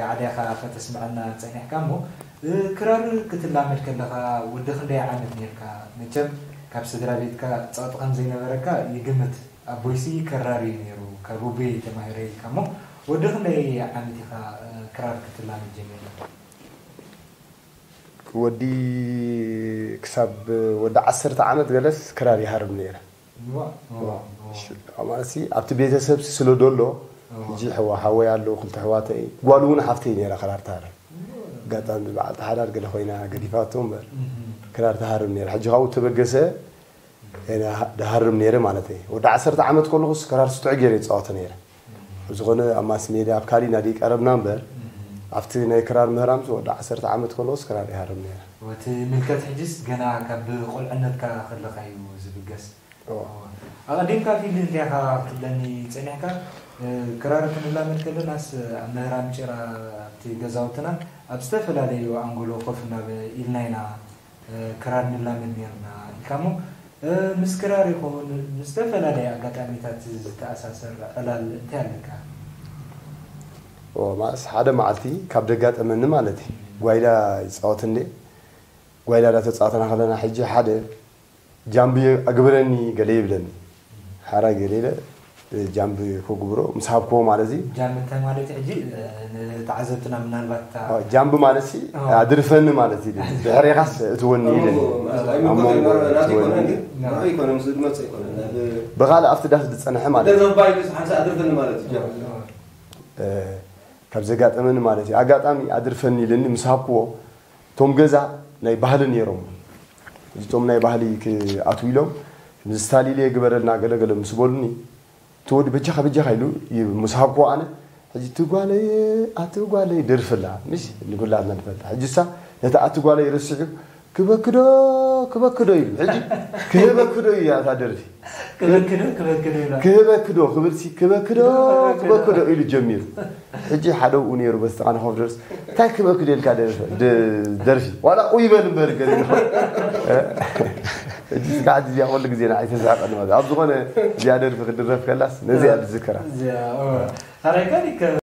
ዓድኻ ከተስምዐና ጸኒሕካ እሞ፣ እ፣ ክራር ክትላመድ ከለኻ ወዲ ክንደይ ዓመት ኔርካ? መቸም ካብ ስድራ ቤትካ ጸቕጢ ከም ዘይነበረካ ይግምት። ኣቦይሲ ከራር እዩ ነይሩ፣ ካብ ኣቦይ ተማሂረ ኢልካ እሞ፣ ወዲ ክንደይ ዓመት ኢኻ፣ እ፣ ክራር ክትላመድ ጀሚርካ? ወዲ ክሳብ ወዲ ዓሰርተ ዓመት ገለስ ክራር ይሃርም ነይረ። ዋ፣ ዋ፣ ዋ። ማለት ኣብቲ ቤተሰብ ስለ ደሎ ሕጂ ሕዋ ሓወይ ኣለዉ ክልተ ሕዋተይ ጓል እውን ሓፍተይ ነይራ ክራር ትሃርም። ኣጋጣሚ በዓልቲ ሓዳር ገለ ኮይና ገዲፋቶ እምበር ክራር ትሃርም ነይራ። ሕጂ ካብኡ ተበገሰ ድሃርም ነይረ ማለት እዩ። ወዲ ዓሰርተ ዓመት ከለኹስ ክራር ስቱዕ ገይረ ይፃወተ ነይረ። ብዝኾነ ኣብ ማስ ሜድያ ኣብ ካሊእ ናዲ ቀረብና እምበር ኣብቲ ናይ ክራር ምህራምስ ወዲ ዓሰርተ ዓመት ከለኹስ ክራር ይሃርም ነይረ። ወቲ ምልከት ሕጅስ ገና ካብ ቁልዕነትካ ከለኻ እዩ ዝብገስ። ኣቐዲምካ ፊልድ እንዲያኻ ክትብለኒ ጸኒሕካ። ክራር ክንላመድ ከለናስ ኣብ ምህራም ጭራ ኣብቲ ገዛውትና ኣብ ዝተፈላለዩ ኣንጎሎ ኮፍ እናበ ኢልና ኢና ክራር ንላመድ ነርና ኢልካ እሞ፣ ምስ ክራር ይኹን ምስ ዝተፈላለየ ኣጋጣሚታት ዝተኣሳሰር ዕላል እንታይ ኣለካ? ማስ ሓደ መዓልቲ ካብ ደጋጠመኒ ማለት እዩ። ጓይላ ይፃወት እንዴ፣ ጓይላ ዳተፃወተና ከለና ሕጂ ሓደ ጃምብ ኣግብረኒ ገለ ይብለኒ። ሓራይ ገለ ኢለ ጃምብ ክግብሮ ምስ ሃብክዎ ማለት እዩ። ጃምብ እንታይ ማለት እዩ? ሕጂ ንተዓዘብትና ምናልባት እታ ጃምብ ማለት ኣድርፈኒ ማለት እዩ። ድሕሬኻስ እትወኒ ኢለኒ። ብኻልእ ኣብቲ ዳስ ዝፀንሐ ማለት እዩ። ካብ ዘጋጠመኒ ማለት እዩ። ኣጋጣሚ ኣድርፈኒ ኢለኒ ምስ ሃብክዎ እቶም ገዛ ናይ ባህሊ ነይሮም። እቶም ናይ ባህሊ ክኣትው ኢሎም ስታሊል ግበረልና ገለገለ ምስ በሉኒ እቲ ወዲ በጃኻ በጃኻ ኢሉ ምስ ሃብክዎ ኣነ ሕጂ እቲ ጓለይ ኣቲ ጓለይ ደርፍላ ምሽ ንኩላትና ንፈልጣ። ሕጂ እሳ ነቲ ኣቲ ጓለይ ረሲዑ ክበክዶ ክበክዶ ኢሉ ሕጂ ክህበክዶ እዩ እታ ደርፊ። ክበክዶ ክብል ሲ ክበክዶ ክበክዶ ኢሉ ጀሚሩ። ሕጂ ሓደ ኣብኡ ነይሩ በስተቓ ንኸፍ ደርስ እንታይ ክበክዶ ኢልካ ደርፊ ዋላ ቁይ በል እምበር ገለ ሕጂ ስጋዕ እዚኣ ኩሉ ግዜ ንዓይ ተስሕቐኒ ማለት ኣብ ዝኾነ እዚኣ ደርፊ ክድረፍ ከላስ ነዚኣ ዝዝከራ።